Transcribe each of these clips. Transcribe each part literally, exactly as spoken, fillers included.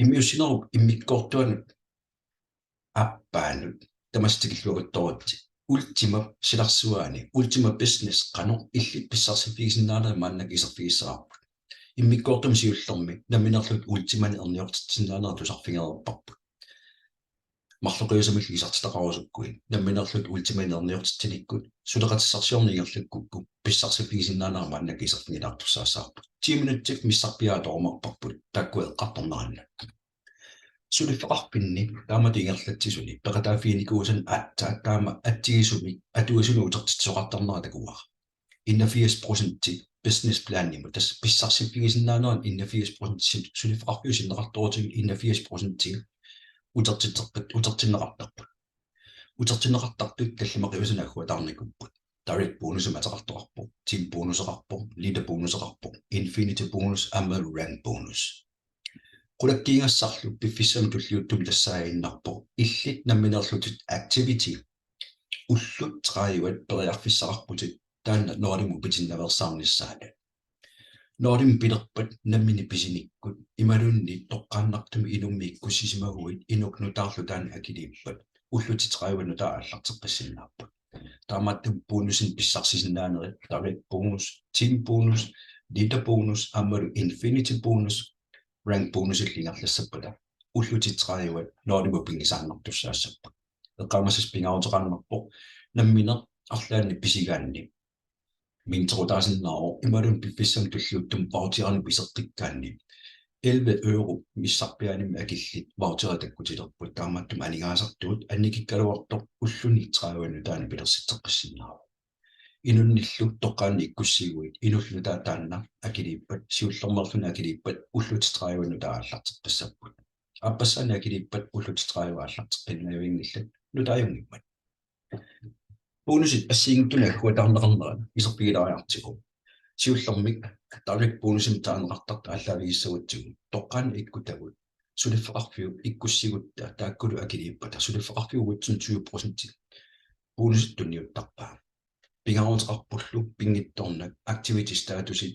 Immiussinerup immikkoortuanut aappaanut tamassi tikilluaruttoritsi Ultima silarsuaani, Ultima Business qanoq illit pissarsiffigisinnaaneri maannakkut iserfigissavarput. Immikkoortumi siullermi nammineerlutit Ultimanik erniortitsisinnaaneri tusarfigereerparput. Marloqiusamillu isertitaqarusukkuit nammineerlutit Ultimanik erniortitsinikkut suleqatissarsiorneq ingerlakkukku pissarsiffigisinnaaneri maannakkut iserfigilaartussaassavarput. Ti minutsit missarpiaat torumarparput taakku eqqartornerannut. Suliffeqarfinni taamatut ingerlatsisuni peqataaffiginikuusani aatsaat taama atsigisumik atuisunut utertitsisoqartarnera takuara. Enogfirs procenti business planimut, tassa pissarsiffigisinnaanera enogfirs procenti, suliffeqarfiup sinneqartoorutigut enogfirs procenti utertitseqqit-, utertinneqartarput. Utertinneqartartut tallimaqiusanik agguataarnikuupput. Direct bonusimik ateqartoqarpoq, team bonuseqarpoq, leader bonuseqarpoq, infinity bonus aamma rank bonus. Qulakkiigassarlu piffissami tulliuttumi tassaaginnarpoq illit nammineerlutit activity ullut tredive periarfissaqarputit taanna nulimut pitinnaveersaarnissaanut. Nulimut pilerpat nammineq pisinikkut imaluunniit toqqaannartumik inummik ikkussisimaguit inuk nutaarlu taanna akiliippat ullutit tredive nutaat aallarteqqissinnaapput. Taamaattumik bonusinik pissarsisinnaanerit direct bonus, team bonus, leader bonus aammalu infinity bonus, rank bonusillu ingerlassappata ullutit tredive nulimut pinngisaannartussaassapput. Eqqaamasassaq pingaaruteqarnerpoq nammineq arlaannik pisigaanni minterutaasinnaavoq imaluunniit piffissami tulliuttumi voucherinik piseqqikkaanni elleve euro missarpiaanermik akillit voucherit takkutilerput, taamaattumik aningaasartuut annikikkaluartoq ulluni tredive nutaanik pilersitseqqissinnaavoq. Inunnillu toqqaannaq ikkussiguit inullu nutaat taanna akiliippat, siullermeerluni akiliippat ullutit tredive nutaat aallarteqqissapput. Aappassaanik akiliippat ullutit tredive aallarteqqinnavianngillat nutaajunngimmat. Bonusit assigiinngitsunik agguataarneqarnerat iserfigilaariartigu. Siullermik direct bonusimik taaneqartartut aallaavigissagutsigu toqqaannaq ikkutagut suliffeqarfiup ikkussigutta taakkulu akiliippata suliffeqarfiup uatsinnut tyve procent bonusit tunniuttarpaa. Pingaaruteqarpullu pinngitsoornak activity statusit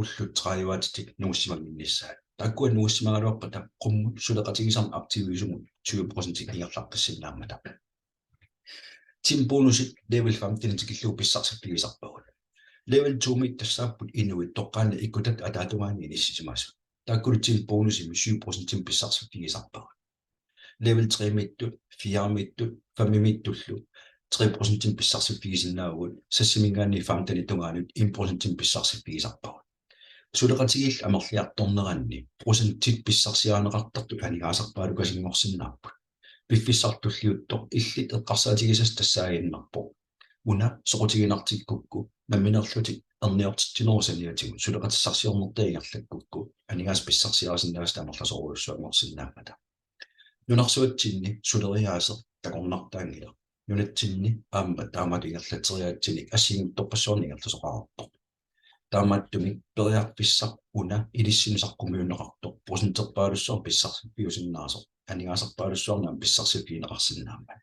ullut tredive-aatit nungussimannginnissaat. Taakkua nungussimagaluarpata qummut suleqatigisannut aktivisumut tyve procent ingerlaqqissinnaammata. Team bonusit level femten tikillugu pissarsiffigisarpagut. Level to-miit tassaapput inuit toqqaannaq ikkutatta ataatungaani inissisimasut. Taakkulu team bonusimik syv procent pissarsiffigisarpagut. Level tre-miittut, fire-miittut, fem-miittullu tre procent pissarsiffigisinnaavagut, seksimiingaanniit femtenip tungaanut en procent pissarsiffigisarpagut. Suleqatigiillu amerliartorneranni procentit pissarsiarineqartartut aningaasarpaalukasinngorsinnaapput. Piffissaq tulliuttoq illit eqqarsaatigisassat tassaaginnarpoq: Una soqutiginartikkukku nammineerlutit erniortitsinerup saniatigut suleqatissarsiornertaa ingerlakkukku aningaasat pissarsiarisinnaasat amerlasoorujussuanngorsinnaammata. Nunarsuatsinni suleriaaseq takornartaanngilaq. Nunatsinni aamma taamatut ingerlatseriaatsinik assigiinngitsorpassuarnik ingerlasoqareerpoq. Taamaattumik periarfissaq una ilissinnut saqqummiunneqartoq procenterpaalussuarnik pissarsiffiusinnaasoq aningaasarpaalussuarnik aamma pissarsiffigineqarsinnaammat.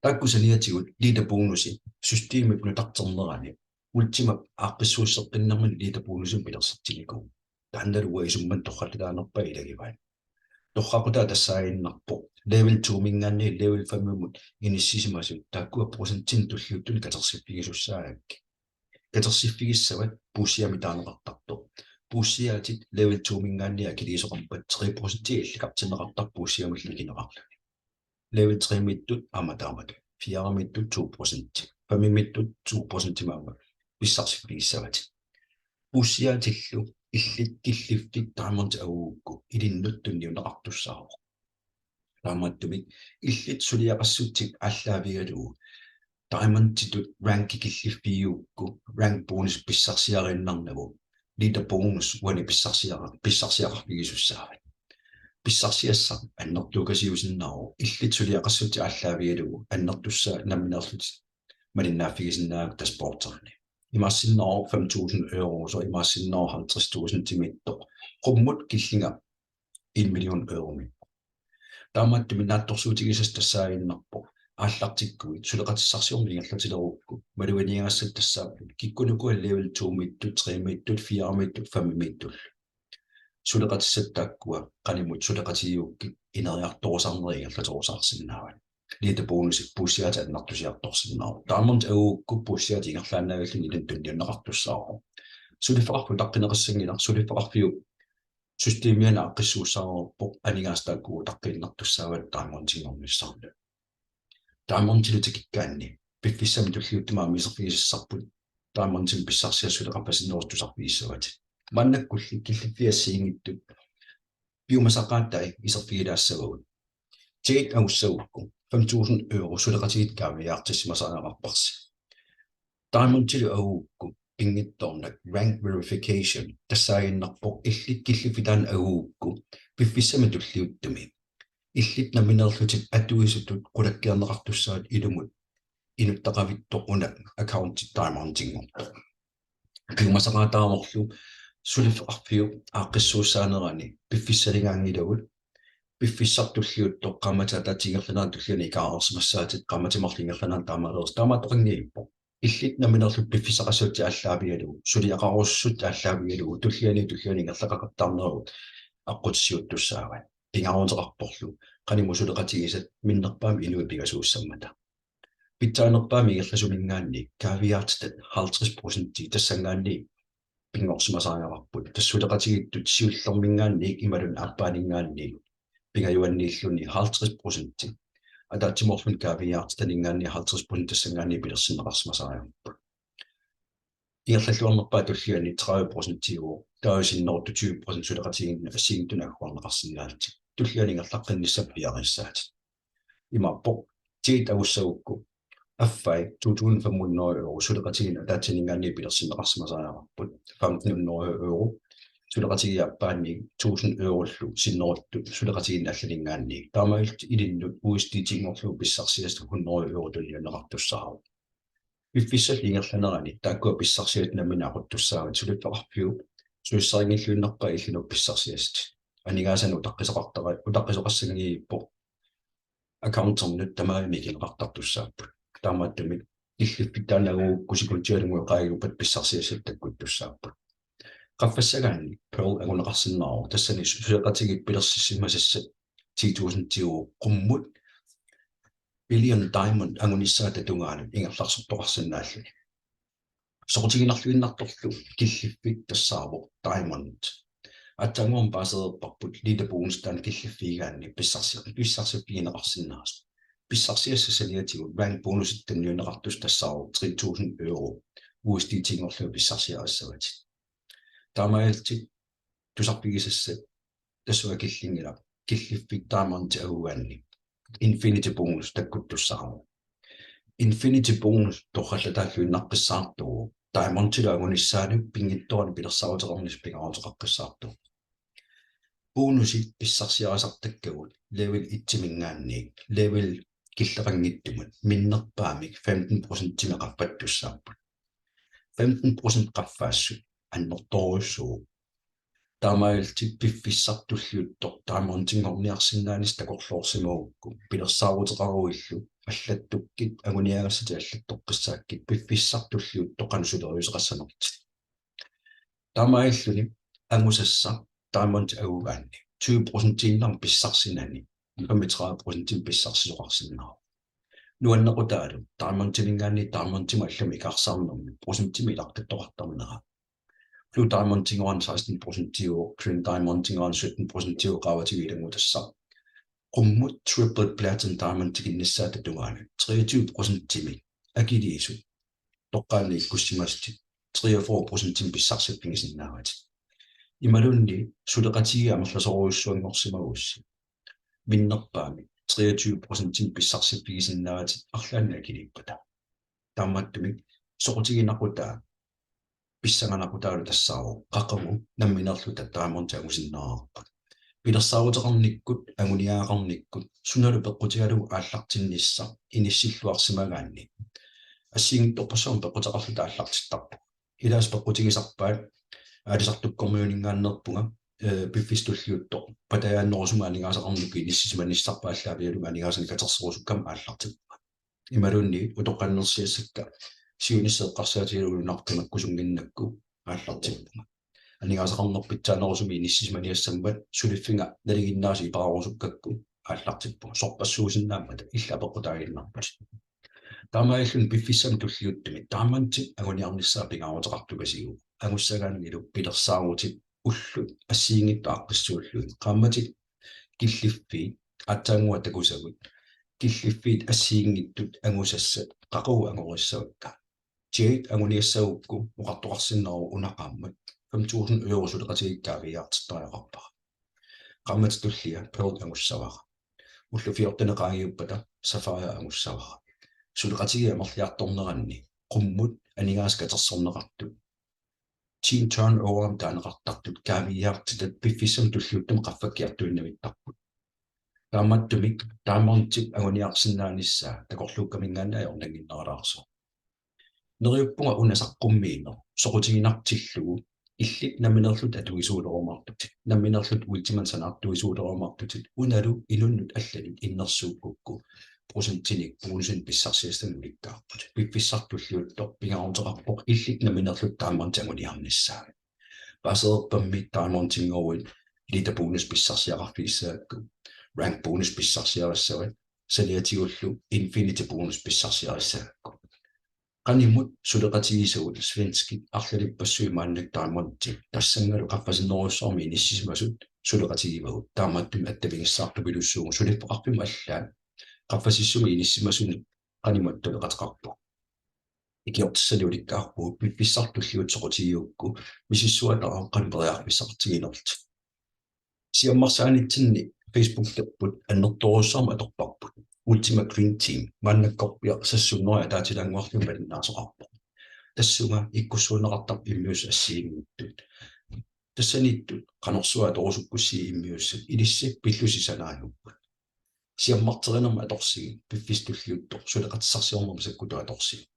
Taakku saniatigut leader bonusi systemip nutarternerani Ultimap aaqqissuusseqqinnermini leader bonusimik pilersitsinikuuvoq. Taannalu uanga isummat torrallaanerpaat ilagivaat. Torraqutaa tassaaginnarpoq level to-miingaanniit level fem-imut inissisimasut taakkua procentinik tulliuttuni katersiffigisussaagakkit. Katersiffigissavat puussiamik taaneqartartoq. Puussiaatit level to-miingaanniit akiliisoqarpat tre procent illikartinneqartarpoq puussiamillu ikineqarluni. Level tre-miittut aamma taamatut, fire-miittut to procent, fem-miittut to procent aamma pissarsiffigissavat. Puussiaatillu illit killiffik Diamond angugukku ilinnut tunniunneqartussaavoq. Taamaattumik illit suliaqassutsit aallaavigalugu Diamonditut ranki killiffigigukku rank bonus pissarsiariinnarnagu leader bonus uani pissarsiara-, pissarsiaqarfigisussaavat. Pissarsiassaq annertukasiusinnaavoq illit suliaqassutsit aallaavigalugu annertussaat nammineerlutit malinnaaffigisinnaavat dashboardinni. Imaassinnaavoq fem tusind euro, så imaassinnaavoq halvtreds tusindimiittoq. Qummut killinga en million euromiippoq. Taamaattumik naatsorsuutigisassat tassaaginnarpoq aallartikkuit suleqatissarsiorneq ingerlatilerukku maluginiagassat tassaapput kikkunuku level to-miittut, tre-miittut, fire-miittut, fem-miittut. suleqatissat taakkua qanimut suleqatigigukkit ineriartorusarnerit ingerlaterusaarsinnaavat. Leader bonusit puussiaat annertusiartorsinnaavoq. Diamond angugukku puussiaat ingerlaannaavilluni ilinnut tunniunneqartussaavoq. Suliffeqarfik utaqqineqassanngilaq, suliffeqarfiup systemiani aaqqissuussaareerpoq, aningaasat taakku utaqqiinnartussaavat Diamondinngornissarlu. Diamondilu tikikkaanni piffissami tulliuttumi aamma iserfigisassarput Diamondimi pissarsiassat suleqapasinnerusut tusarfigissavatit. Maannakkulli killiffiit assigiinngitsut piumasaqaatai iserfigilaassavagut. Jade angussagukku fem tusind euro suleqatigiit kaaviiaartissimasariaqarparsi. Diamondilu angugukku pinngitsoornak rank verification tassaaginnarpoq illit killiffik taanna angugukku piffissami tulliuttumi illit nammineerlutit atuisutut qulakkeerneqartussaavat ilumut inuttaqavittoq una accounti Diamondinngortoq. Piumasaqaataavorlu suliffeqarfiup aaqqissuussaanerani piffissaligaanngilagut, piffissaq tulliuttoq qaammatit ataatsip ingerlanerani tulliani ikaarsimassaatit, qaammatit marluk ingerlaneranni taamaalersut, taamaattoqanngilaq. Illit nammineerlutit piffissaqassutsit aallaavigalugu, suliaqarusussutsit aallaavigalugu, tulliani tulliani ingerlaqaqattaarnerup aqqutissiuuttussaavat. Pingaaruteqarporlu qanimut suleqatigisat minnerpaamik inuit pingasuussammata. Pitsaanerpaamik ingerlasuminngaanniit kaaviiaartitat halvtreds procenti tassanngaanniit pinngorsimasariaqarput. Tassa suleqatigiittut siullerminngaanniit imaluunniit aappaaninngaanniit pingajuanniilluni halvtreds procenti. Ataatsimoorluni kaaviiaartitaninngaanniit halvtreds procent tassanngaanniit pilersinneqarsimasariaqarput. Ingerlalluarnerpaaq tulliani tredive procentiuvoq, taava sinneruttut tyve procent suleqatigiinneq assigiinngitsunik agguarneqarsinnaallutik. Tulliani ingerlaqqinnissaq piareersaatit. Imaappoq Jade angussagukku affai to tusind fem hundrede euro suleqatigiinneq ataatsininngaanniit pilersinneqarsimasariaqarput, femten hundrede euro suleqatigiit aappaanni tusind eurollu sinneruttut suleqatigiinneq allaninngaanniit. Taamaalillutit ilinnut U S D T-nngorlugu pissarsiassat hundrede euro tunniunneqartussaavoq. Piffissallu ingerlanerani taakkua pissarsiassat nammineq aquttussaavat, suliffeqarfiup sulissarinngilluinnarpaa illinut pissarsiassat. Aningaasanik utaqqisoqartara-, utaqqisoqassanngilaq, accountinnut tamarmik ikineqartartussaapput. Taamaattumik killiffik taanna angugukku sekundialunnguit qaangiuppata pissarsiassat takkuttussaapput. Qaffassagaanni Pearl anguneqarsinnaavoq, tassani suleqatigiit pilersissimasassat ti tusindiuvoq, qummut billion diamond angunissaata tungaanut ingerlarsortoqarsinnaalluni. Soqutiginarluinnartorlu killiffik tassaavoq diamond. Aatsaannguaq paasereerparput leader bonus taanna killiffigigaanni pissarsi-, pissarsiffigineqarsinnaasoq. Pissarsiassat saniatigut rank bonusit tunniunneqartussat tassaavoq tre tusind euro U S D T-nngorlugit pissarsiarissavatit. Taamaalillutit tusarfigisassat tassunga killinngilaq, killiffik diamondi angugaanni infinity bonus takkuttussaavoq. Infinity bonus torrallataalluinnartussaavarput diamondilu angunissaanut pinngitsoorani pilersaaruteqarnissaq pingaaruteqaqqissaartoq. Bonusit pissarsiarisartakkagut level et-iminngaanniit level killeqanngitsumut minnerpaamik femten procentimik qaffattussaapput. Femten procent qaffaassut annertoorujussuuvoq. Taamaalillutit piffissaq tulliuttoq diamondinngorniarsinnaanissat takorloorsimagukku, pilersaaruteqaruillu allattukkit anguniagassatit allattoqqissaakkit, piffissaq tulliuttoq qanoq suleriuseqassanerlutit. Taamaalilluni angusassaq diamondi angugaanni tyve procentiinnarmik pissarsinani femogtredive procentimik pissarsisoqarsinnaavoq. Nuannequtaalu diamondiminngaanniit diamondimut allamut ikaarsaarnermi procentimik ilaqqittoqartarnera. Blue Diamondinnguani seksten procentiuvoq, Green Diamondinnguani sytten procentiuvoq, qaavatigut ilanngutassaq. Qummut Triple Platinum Diamond tikinnissaata tungaanut treogtyve procentimik akiliisut toqqaannaq ikkussimasatit treogfyrre procentimik pissarsiffigisinnaavatit. Imaluunniit suleqatigiit amerlasoorujussuanngorsimagussi minnerpaamik treogtyve procentimik pissarsiffigisinnaavatit arlaannik akiliippata. Taamaattumik soqutiginaqutaalu pissanganaqutaalu tassaavoq qaqugu nammineerluta diamondi angusinnaavarput. Pilersaaruteqarnikkut, anguniagaqarnikkut sunalu peqqutigalugu aallartinnissaq inissilluarsimagaanni assigiinngitsorpassuarnik peqquteqarluta aallartittarpugut. Ilaasa peqqutigisarpaat aalisartukkormiuninngaanneerpunga, ee, piffissaq tulliuttoq patajaannerusumik aningaasaqarnikkut inissisimanissarput aallaavigalugu aningaasanik katerserusukkama aallartippunga. Imaluunniit utoqqalinersiassakka siunissaq eqqarsaatigalugu nunarput qimakkusunnginnakku aallartippunga. aningaasaqarneq pitsaanerusumik inissisimaniassammat suliffiga nalinginnaasut iperarusukkakku aallartippunga. Sorpassuusinnaammata illit apeqqutaaginnarputit. Taamaalilluni piffissami tulliuttumi Diamondip anguniarnissaa pingaaruteqartukasiuvoq. Angussagaannilu pilersaarutit ullut assigiinngitsut aaqqissuullugit. Qaammatit killiffiit aatsaannguaq takusagut. Killiffiit assigiinngitsut angusassat qaqugu angorissavakka. Jade anguniassagukku oqartoqarsinnaavoq una qaammat fem tusind euro suleqatigiit kaaviiaartittariaqarpara. Qaammatip tullia Pearl angussavara. Ullut fjorten qaangiuppata Sapphire angussavara. Suleqatigiit amerliartorneranni qummut aningaasat katersorneqartut, teen turnover taaneqartartut kaaviiaartitat piffissami tulliuttumi qaffakkiartuinnavittarput. Taamaattumik Diamondip anguniarsinnaanissaa takorluukkaminngaanniit ajornannginneralaarsoq. Neriuppunga una saqqummiineq soqutiginartillugu illit nammineerlutit atuisuulerumaartutit, nammineerlutit Ultimanik sanaartuisuulerumaartutit, unalu inunnut allanut innersuukkukku procentinik bonusinik pissarsiassanik ulikkaarput. Piffissami tulliuttumi pingaaruteqarpoq illit nammineerlutit Diamondip anguniarnissaa. Paasereerpammi Diamondinngoorit leader bonus pissarsiaqarfigissagakku, rank bonus pissarsiarissavat, saniatigullu infinity bonus pissarsiarissagakku. Qanimut suleqatigisagut svenskit arlalippassuit maannakkut Diamondi tassanngalu qaffasinnerujussuarmik inissisimasut suleqatigivagut. Taamaattumik attavigissaartupilussuugut suliffeqarfimmut allaat qaffasissumik inissisimasunut qanimut attaveqateqarpoq. Ikiortissanik ulikkaarpugut piffissami tulliuttumi soqutigigukku misissuataaraq qanoq periarfissaqartiginerlutit. Siammarsaanitsinni Facebookerput annertoorujussuarmik atorparput. Ultima Green Team maannakkorpiaq seks hundrede ataatilaannguarlugu malinnaasoqarpoq. Tassunga ikkussuunneqartarput immiussat assigiinngitsut. Tassaniittut qanorsuaq atorusukkussigit immiussat ilissi pillusi sanaajupput. Siammarterinermut atorsigit piffissami tulliuttumi suleqatissarsiornermut sakkutut atorsigit.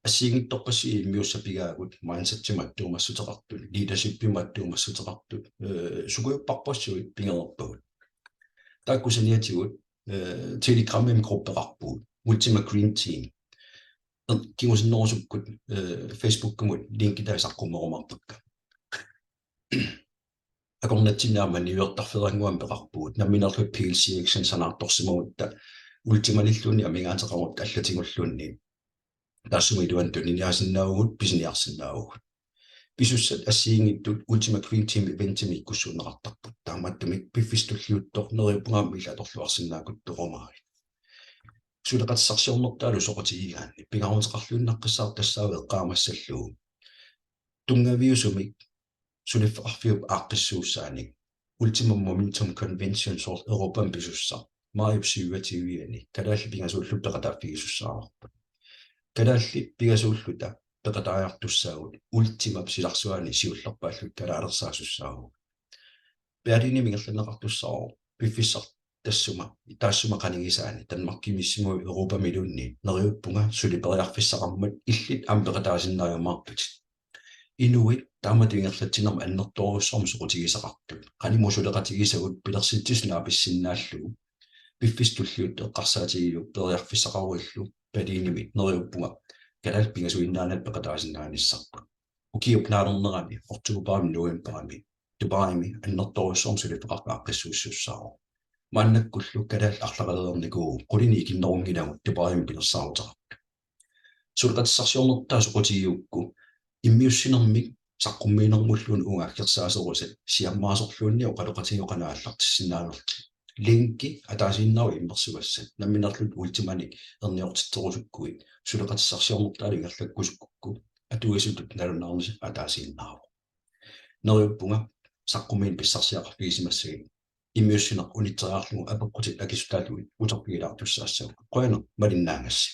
Assigiinngitsorpassuit immiussat pigaagut mindsetimut attuumassuteqartut, leadershipimut attuumassuteqartut, eh, sukujupparpassuit pigereerpagut. Taakku saniatigut, eh, Telegramimi gruppeqarpugut, Ultima Green Team. Eh, kingusinnerusukkut, eh, Facebookimut linkitai saqqummerumaarpakka. Akornatsinni aamma niuertarfeerannguamik peqarpugut, nammineerluta P L C X-inik sanaartorsimagutta Ultimanilluunniit amigaateqarutta allatigulluunniit. Taassuma iluani tuniniaasinnaavugut, pisiniarsinnaavugut. Pisussat assigiinngitsut Ultima Green Team eventimik ikkussuunneqartarput. Taamaattumik piffissami tulliuttumi neriuppunga aamma illit atorluarsinnaakuttorumaarput. Suleqatissarsiornertaalu soqutigigaanni pingaaruteqarluinnaqqissaartoq tassaavoq eqqaamassallugu tunngaviusumik suliffeqarfiup aaqqissuussaanik Ultima Momentum Convention soorlu Europami pisussaq maajip syvogtyve-ani kalaallit pingasuulluta peqataaffigisussaavarput. Kalaallit pingasuulluta peqataajartussaavugut Ultimap silarsuani siullerpaalluta kalaalersaasussaavugut. Berlinimi ingerlanneqartussaavoq piffissaq tassuma, taassuma qanigisaani Danmarkimiissimut Europamiluunniit neriuppunga suli periarfissaqarmat illit aamma peqataasinnaajumaartutit. Inuit taamatut ingerlatsinermi annertoorujussuarmik soqutigisaqartut. Qanimut suleqatigisagut pilersitsisut naapissinnaallugu. Piffissami tulliuttumi eqqarsaatigiuk periarfissaqaruillu Berlinimi neriuppunga kalaallit pingasuinnaanata peqataasinnaanissarput. Ukiup naalernerani oktobarimi novembarimi Dubaimi annertoorujussuarmik suliffeqarfik aaqqissuussussaavoq. Maannakkullu kalaallit arlaqalereernikuuvugut qulinik ikinnerunngilagut Dubaimi pilersaaruteqartut. Suleqatissarsiornertaa soqutigigukku immiussinermik saqqummiinermulluunniit uunga aggersaaserusat siammaasorluunniit oqaloqatigiuk qanoq aallartissinnaanerlutit. Linki ataasiinnaavoq immersugassat, nammineerlutit Ultimanik erniortitserusukkuit suleqatissarsiornertaalu ingerlakkusukkukku atuisutut nalunaarnissaq ataasiinnaavoq. Neriuppunga saqqummiineq pissarsiaqarfigisimassagit, immiussineq unitseriarlugu apeqqutit akisutaallugu uterfigilaartussaassavagut. Qujanaq malinnaagassi.